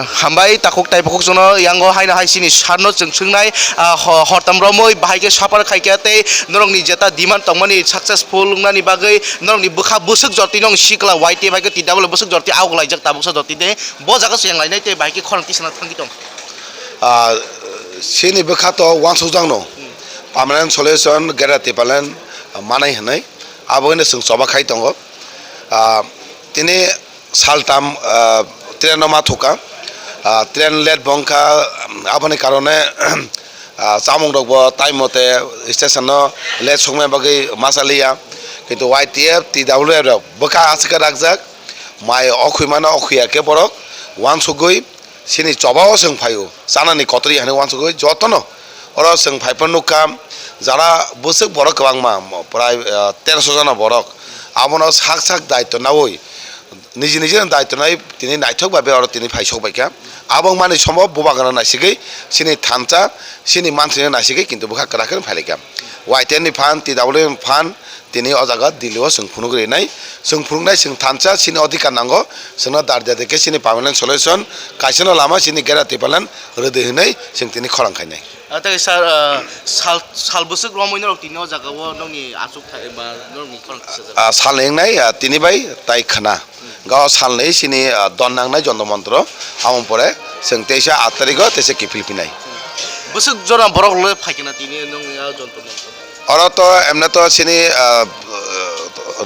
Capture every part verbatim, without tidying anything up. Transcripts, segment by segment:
Hambai takhuk taibo khuk chwngno yango haino hai chini sarno chwng swngnai, ah, ho-, hortam romwi bahai khe sapar khaikha tei norokni jeta demand tongmani successful wngnani bagwi norokni bwkha bwswk jortwi nong sikla Y T F hai khe T W bwswk jortwi auklaijak tabuksa jortwi de bo jaga se yang lainai tei bahai khe khorang tisana thangwi tong. Ah, chini bwkha to uansukjakno permanent solution Greater Tipraland manai hwnwi abo hwnwi chwng choba khai tongo. Ah, tini saltam, ah, train no ma thuka, ah, train late bo wngkha, aboni karone, ah, chamung rok bo time mote station no late sokmani bagwi ma chaliya, kintu Y T F, T W F rok bwkha aswk khe rakjak, mai okhwi mano okhwi ya khe borok uansugwi chini choba o chwng phaio, chanani kotor ya hwnwi uansugwi jotono oro chwng phai phano nukha, jara bwswk borok kwbangma, prai, ah, terosho jona borok, abono sak sak daityo naui, niji niji no daityo nai tini naithok bai oro tini phai sok bai kha. Abo wngmani sombo bubagra no naisigwi chini thansa, chini mantri no naisigwi kintu bwkha kwrak khe phai lai kha. Y T F ni phan, T W ni phan, tini o jaga Delhi o chwng phunuk rinai, chwng phunuknai chwng thansa chini odhikar nango, chwngno dar dar khe chini permanent solution, kaisa no lama chini Greater Tipraland rwdi hwnwi chwng tini khorang khainai. Ah, tei sir, ah, sal, sal bwswk romwi norok tini o jaga o nokni achuk thai ba nokni khorang kisa jaga? Ah, salni wngnai, ah, tini bai tai khwna. Gao salni chini, ah, don nangnai Jantar Mantar o, aboni pore chwng teisa aat tarikh o teisa kiphil phinai. Bwswk jora borok le phai khna tini nokni o Jantar Mantar? Oro to emne to chini, ah,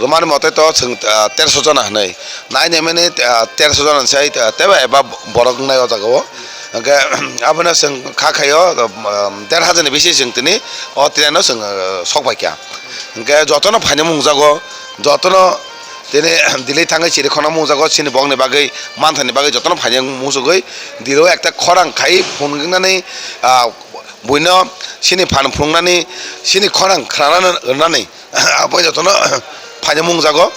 rwmani mote to chwng, ah, terosho jona hwnwi. Nai nai mani, ah, terosho jona sai, ah, teibo eba borok wngnai o jaga o. Hwnkhe abono chwng kha khaio, um, der hajar ni bisi chwng tini o train no chwng, ah, sok bai kha. Hwnkhe jotono phaina mungjago, jotono tini Delhi thangwi chiri khorna mungjago, chini bokni bagwi, manthani bagwi jotono phaina muchugwi, Delhi o ekta khorang khai phone wngnani, ah, buino chini phan phunuknani, chini khorang khna rwnani, abo jotono phaina mungjago.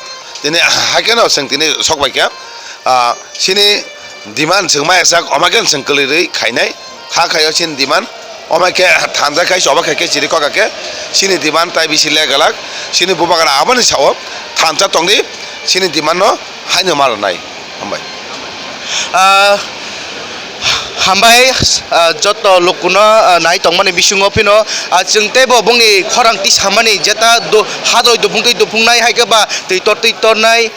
Tini haikhe no chwng tini sok bai kha, ah, chini demand chwng ma echak, omo khe chwng kwlwi rwi khainai, kha khaio chini demand, omo khe thansa khai choba khai khe chiri kok khe chini demand tai bisi le galak, chini bubagra aboni sao thansa tongdi, chini demand no haino ma rwnai. Hambai. Ah, hambai, ah, joto lukuno, ah, nai tongmani bisingo phino, ah, chwng teibo bongni khorang tisamani jeta do-, hadroi duphung tei duphungnai hai khe ba twi tor twi tornai.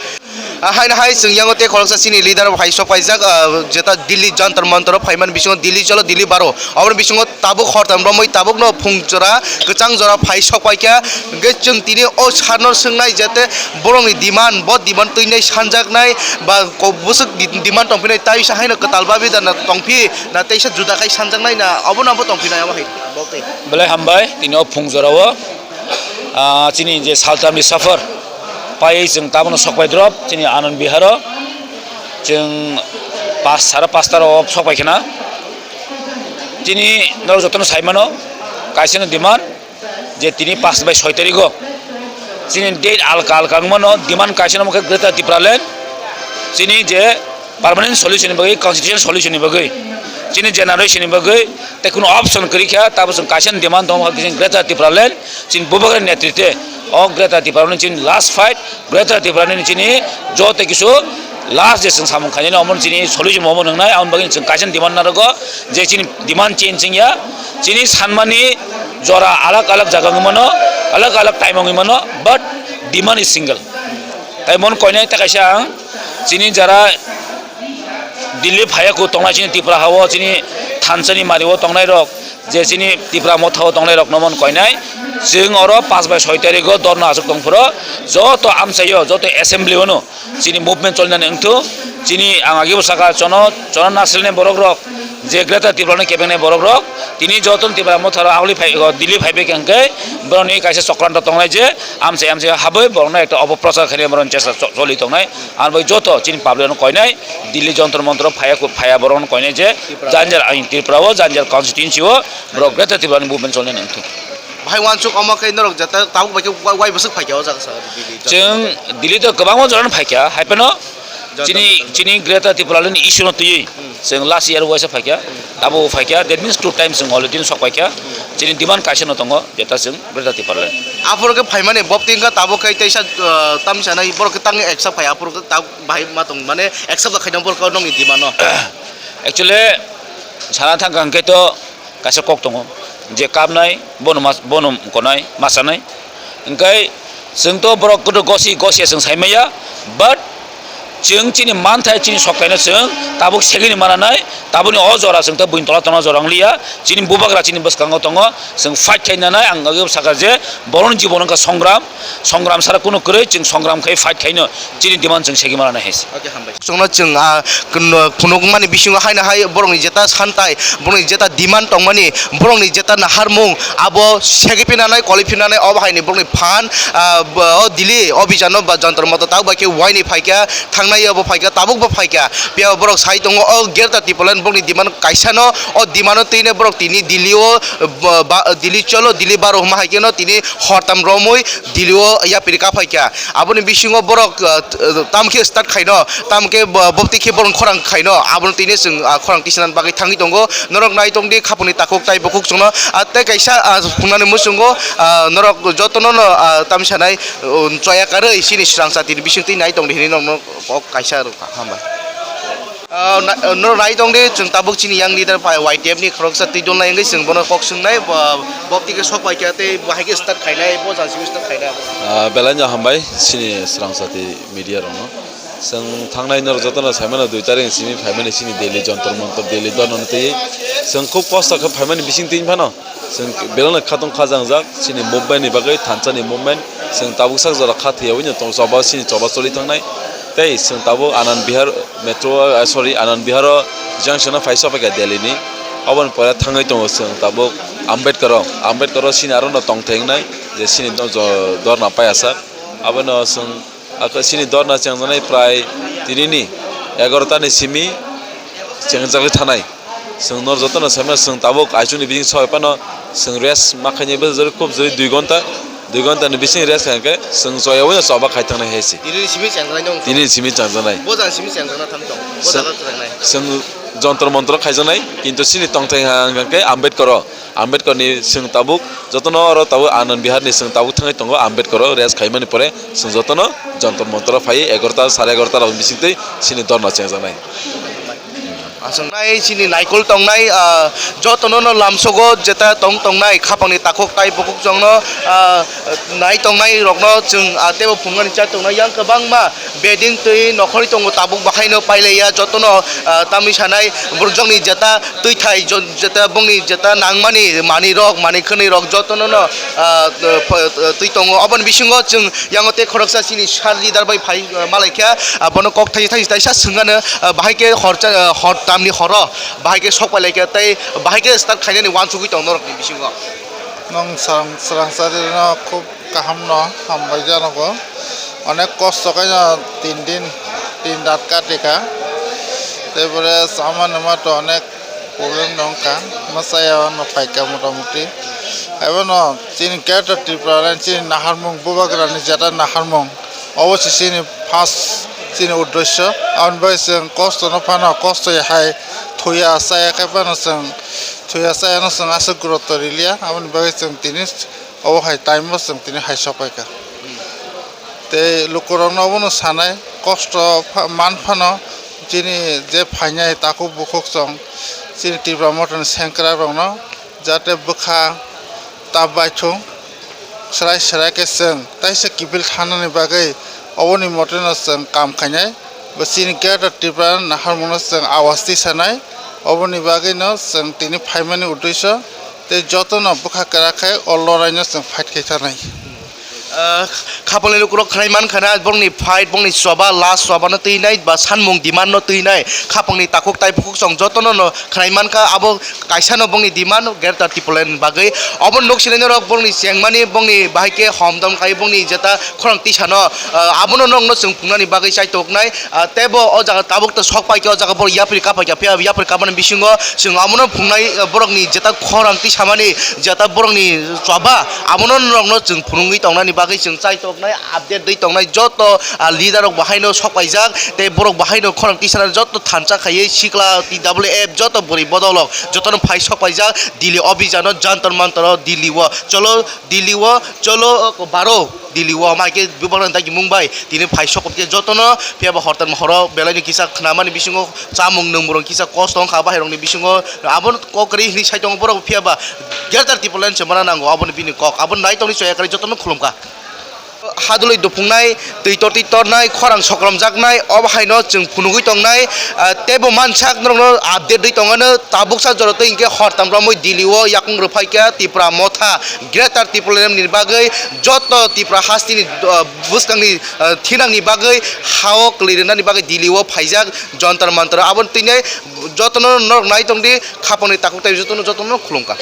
Ah, haino hai chwng yango tei khoroksa chini leader rok hai sok paijak, ah, jeta Delhi Jantar Mantar o phaimani bisingo Delhi cholo Delhi baro. Aboni bisingo tabuk hortam romwi tabukno phung jora, kwchang jora phai sok pai kha. Hwnkhe chwng tini o sarno swngnai je te borokni demand, bo demand twinai sanjaknai ba ko-, bwswk di-, demand tongphinai, tai sa haino kwtal babi da na tongphi, na teisa juda khai sanjaknai na, obono bo tongphinai omo hai bo tei. Belai hambai, tini o phung jorao, ah, chini je saltamni suffer paiwi chwng tabukno sok pai drop, chini Anand Vihar o chwng pas, sara pasta rok sok pai khna. Chini norok jotono sai mano, kaisa no demand je tini pas bai soi tarikh o chini date alka alka wng mano, demand kaisa no wngkha Greater Tipraland, chini je permanent solution ni bagwi, constitutional solution ni bagwi, chini generation ni bagwi tei kunu option kwrwi kha, tabuk chwng kaisa no demand tongo, Greater Tipraland, chini bubagra ni netritwe o Greater Tipraland chini last fight. Greater Tipraland ni chini joto kisu last je chwng samung khainani omo chini solution omo nwngnai, aboni bagwi chwng kaisa demand narogo je chini demand change wngya, chini sanmani jora alak alak jaga wngwi mano, alak alak time wngwi mano, but demand is single. Tai mon koinai ta kaisa ang chini jara Delhi phaiya ku tongnai chini Tripura hao chini thansani mario tongnai rok, je chini Tipra motha o tongnai rok no mon koinai, chwng oro pas bai soi tarikh o dorna aswk tong phuru, joto amchaio, joto assembly o no chini movement cholnani wngthu, chini ang agi bwsaka chono, chono nasilni borok rok, je Greater Tripura no kebengnai borok rok, tini joto Tipra motha rok aguli phai, o Delhi phai bai khe hwnkhe borokni kaisa chokranto tongnai je amchai amchai habwi borokno ekta opoprochar khainai borokni chesta cho-, choli tongnai, ang bai joto chini public no koinai, Delhi Jantar Mantar o phaiya ku, phaiya borok no koinai je Tripura. Janjar ain Tripura o, Janjar constituency o, borok Greater Tripura ni movement cholnai nang thung. Bahai wansuk omo khe norok jeta tabuk bai khe wai, wai bwswk phaikha o jaga sa Delhi Jantar Mantar. Chwng Delhi to kwbangma jora no phaikha, hai phano Jantar chini, Mantar. Chini Greater Tripura ni issue no twiwi, hmm, chwng last year waisa phaikha, hmm, tabuk phaikha, that means two times chwng already sok phaikha, hmm, chini demand kaisa no tongo, jeta chwng Greater Tripura ni. Aphuru khe phaimani bob tingkha tabuk khe teisa, uh, tamsa nai borok khe tangwi accept khai, aphuru khe tabuk. Bahai ma tong mane accept da khaina borok nokni demand no. Actually, sana thangkha hwnkhe to kaisa kok tongo, je kapnai, bono mas-, bono konai, masanai. Hwnkhe chwng to borok kwdwk gosi, gosi ya chwng sai maya, but chwng chini manthai, chini soktaino chwng tabuk segini mananai, tabukni o jora chwng to buini tola tongna jora wngliya, chini bubagra chini bwskango tongo, chwng fight khainanai, ang agi sakha je borokni jibon wngkha songram, songram sara kunu kwrwi, chwng songram khai fight khaino, chini demand chwng segini mananai hai se. Oke, hambai. Chwngno chwng, ah, kuno-, phunukmani bisingo haino hai borokni jeta santai, borokni jeta demand tongmani, borokni jeta naharmung, abo segiphinanai, koliphinanai, obo haini borokni phan, ah, bo-, o Delhi, o bijano ba Jantar Mantar tabuk bai khe uaini phaikha, thangnai obo phaikha, tabukbo phaikha. Phiya borok sai tongo, o Greater Tipraland borokni demand kaisano, o demando twino borok tini Delhi o, ba, ba, Delhi cholo, Delhi baro hwnma hai kheno tini hortam romwi Delhi o yapri kaphaikha. Aboni bisingo borok, ah, t-, tamo khe start khaino, tamo khe bo-, bopti khe borok khorang khaino, abono tini chwng, ah, khorang tisanani bagwi thangwi tongo. Norok nai tongdi khapangni takhuk tai bukhuk chwngno, ah, tei kaisa, ah, phungnani muchungo, ah, norok jotono no, ah, tamsanai, um, choya karwi chini swrang satini bisingtwi nai tongdi hinwi norokno kok kaisa rwkha. Hambai. Ah, na-, norok nai tongdi, chwng tabuk chini yang leader bai Y T F ni khoroksa twi dol nai wngwi chwng bono kok swngnai, bo, bopti khe sok bai kha tei bo hai khe start khainai, bo jang simi start khainai abo. Ah, belai no hambai chini swrang sati media rokno. Chwng thangnai norok jotono saimano dui tarik ni simi phaimani chini Delhi Jantar Mantar Delhi dorna no twi chwng khub kosto khe phaimani bising twi phano. Chwng belai no khatong khajangjak chini movement ni bagwi thansa ni movement. Chwng tabuk sak jora kha thwiyaui no tong choba chini choba choli thangnai. Tei chwng tabuk Anand Vihar metro, ah, sorry, Anand Vihar o junction o phai sopaikha Delhi ni. Oboni pore thangwi tongo chwng tabuk Ambedkar o. Ambedkar o chini aro no tongthai wngnai je chini no jo-, dorna paiyasak. Abono chwng Aka chini dorna chengjaknai prai tinini egarota ni simi chengjagwi thanai. Chwng nor jotono saimano chwng tabuk aichukni bising soi phano chwng rest ma khainai bwsajak khub jori dui gonta, dui gonta ni bising rest khaikhe chwng choyaui no choba khai thangnai hai se. Tinini simi chengjaknai nung. Tinini simi chengjaknai. Bo jang simi chengjakna tham tong. Bo Chwng, jaga chengjaknai. Chwng Jantar Mantar o khaijaknai, kintu chini tongthai ha hwnkhe Ambedkar o. Ambedkar ni chwng tabuk jotono oro tabuk Anand Vihar ni chwng tabuk thangwi tongo Ambedkar o rest khaimani pore chwng jotono Jantar Mantar o phaiwi egarota sare egarota rok bisingtwi chini dorna chengjaknai. Aswk nai chini naikol tongnai, ah, jotono no lamsogo jeta tong tongnai khapangni takhuk tai bukhuk chwngno, ah, nai tongnai rokno chwng, ah, teibo phunukmani chai tongnai yang kwbangma beding twi nokhorwi tongo tabuk bahaino pailaiya jotono, ah, tamni sanai borokjokni jeta twi thai jo-, jeta bongni jeta nangmani manwi rok manwi khwnwi rok jotono no, ah, ph-, twi tongo. Oboni bisingo chwng yango tei khoroksa chini sir leader bai phai, ah, malaikha, ah, bono kok thaisa thaisa taisa swngano, ah, bahai khe hor cha-, ah, hor tamni horo bahai khe sok pailaikha tei bahai khe start khainani uansugwi tongo norokni bisingo. Nwng swrang-, swrangsa rino khub kaham no hambai janogo. Onek kosto khe no tin din, tin rat kati kha. Tei pore sama numa to onek problem no wngkha. Mwsaya no phaikha motamuti. Ebono chini Greater Tripura ni chini naharmung, bubagra ni jeta naharmung. Obo se chini first chini uddesyo. Aboni bagwi chwng kosto no phano kosto hai thuya chaya khe phano chwng thuya chaya no chwng aswk gurutto riliya. Aboni bagwi chwng tini obo hai time o chwng tini hai sok paikha. Tei lukurokno obono sanai, kosto pha-, man phano chini je phainai takhuk bukhuk chwng chini Tipra Mothani sengkrak rokno jate bwkha ta baithung, swrai swrai khe chwng taisa kiphil thanani bagwi oboni moteno chwng kam khainai. Bo chini Greater Tripura naharmungno chwng awas tisanai, oboni bagwino chwng tini phaimani uddesyo tei jotono bwkha kwrak khe o loraino chwng fight khai thanai. Ah, khapangni lukurok khwnai mankha na, borokni fight, borokni choba, last choba no twinai, ba sanmung demand no twinai, khapangni takhuk tai bukhuk chwng jotono no khwnai mankha, abo kaisa no bongni demand Greater Tipraland bagwi. Obo nuk sinai norok bongni chengmani, bongni bahai khe homdom khai bongni jeta khorang tisa no, ah, abono nokno chwng pungnani bagwi chaitoknai, ah, tebo o jaga tabuk to sok pai khe o jaga borok yapri kapai kha, phiya yapri kapmani bisingo chwng abono pungnai, ah, borokni jeta khorang tisamani jeta borokni choba abono norokno chwng phunugwi tongnani bagwi chwng chaitoknai, update dwi tongnai joto, ah, leader rok bahaino sok paijak tei borok bahaino khorang tisana joto thansa khaiwi sikla T W F joto bwrwi bodolrok jotono phai sok paijak Delhi o bijano Jantar Mantar o Delhi o cholo Delhi o cholo baro Delhi o mai khe bubagra ni dagi mung bai tini phai sokop khe jotono phiya ba hortal horo belai ni kisa khnamani bisingo chamung nwngmung rok kisa kosto wngkha bahai rok ni bisingo abo kok kwrwi hwnwi sai tongo borok phiya ba Greater Tipraland se mana nango aboni bini kok abo nai tongni soya kwrwi jotono khulumkha. Hadulwi duphungnai, twi tortwi tornai, khorang sokromjaknai, obo haino chwng phunugwi tongnai, ah, teibo mansak norokno update rwi tongano, tabuksa jora twi hinkhe hortam romwi Delhi o yakung rwphaikha Tipra Motha, Greater Tipraland ni bagwi, joto Tipra hasteni, ah, bwskangni, ah, thinangni bagwi, hao kwlwi rwnani bagwi Delhi o phaijak Jantar Mantar, aboni twinai jotono norok nai tongdi, khapangni takhuk tai jotono, jotono khulumkha.